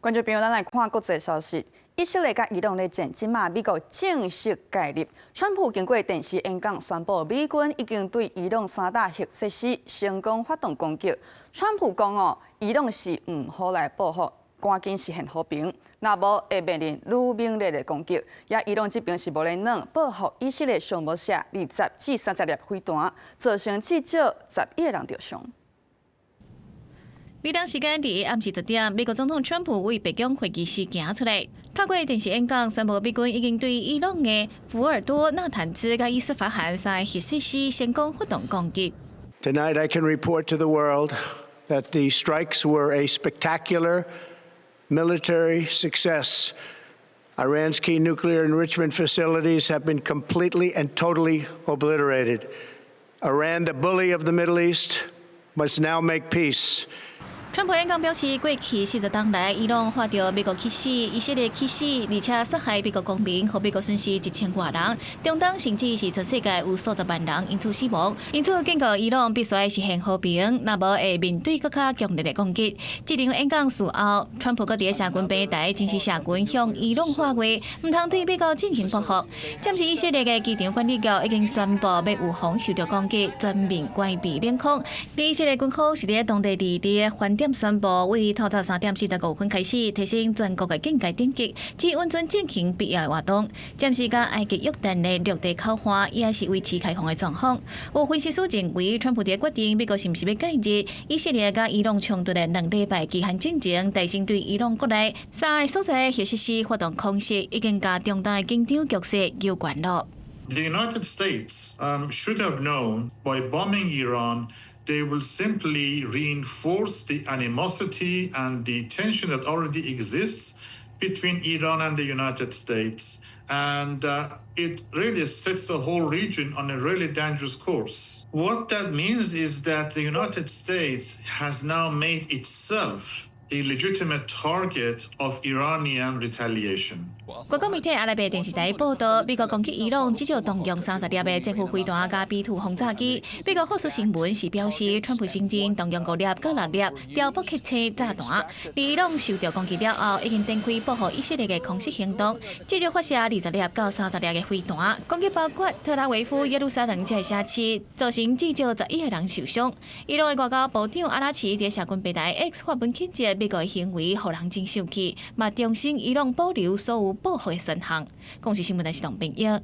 觀眾朋友，咱來看國際消息。以色列佮伊朗的戰爭嘛，美國正式介入。川普經過電視演講宣布，美軍已經對伊朗三大核設施成功發動攻擊。川普講哦，伊朗是毋好來報復，趕緊實現和平，若無會面臨愈猛烈的攻擊。也伊朗這邊是無咧軟，報復以色列上無射20至30粒飛彈，造成至少11個人著傷。美東時間佇暗時10點，美國總統川普為白宮會議室行出來，透過電視演講宣布，美軍已經對伊朗的福爾多、納坦茲佮伊斯法罕三个核設施成功發動攻擊。 Tonight I can report to the world that the strikes were a spectacular military success. Iran's key nuclear enrichment facilities have been completely and totally obliterated. Iran, the bully of the Middle East, must now make peace. 川普演講表示，過去40冬來，伊朗發著美國去死，以色列去死，而且殺害美國公民，予美國損失1000外人。中東甚至是全世界有數十萬人因此死亡。因此警告伊朗必須實現和平，若無會面對閣較強烈的攻擊。這場演講事後，川普閣佇社群平台正式社群向伊朗喊話，毋通對美國進行報復。暫時以色列的機場管理局已經宣布欲預防受到攻擊，全面關閉領空。以色列軍方是佇當地佇飯點宣布，為透早3點45分開始提升全國的警戒等級，只允准進行必要的活動。暫時佮埃及約旦的陸地口岸也是維持開放的狀況。有分析師認為，川普佇決定美國是毋是欲介入以色列佮伊朗衝突的2禮拜期限進前，提升對伊朗國內三个所在核設施發動空襲，已經共中東的緊張局勢加懸囉。 The United States should have known by bombing Iran, they will simply reinforce the animosity and the tension that already exists between Iran and the United States. And it really sets the whole region on a really dangerous course. What that means is that the United States has now made itself a legitimate target of Iranian retaliation. 國國媒體阿拉伯電視台報道，美國攻擊伊朗至少動用30粒的戰斧飛彈佮 B-2轟炸機。美國福斯新聞是表示，川普承認動用5粒到6粒調撥客車炸彈。而伊朗受到攻擊了後，已經展開報復以色列的空襲行動，至少發射20粒到30粒的飛彈，攻擊包括特拉維夫、耶路撒冷這个城市，造成至少11個人受傷。伊朗的外交部長阿拉奇佇社群平台 X 發文譴責美國的行為，予人真生氣，嘛重申伊朗保留所有報復的選項。公視新聞的是董炳英。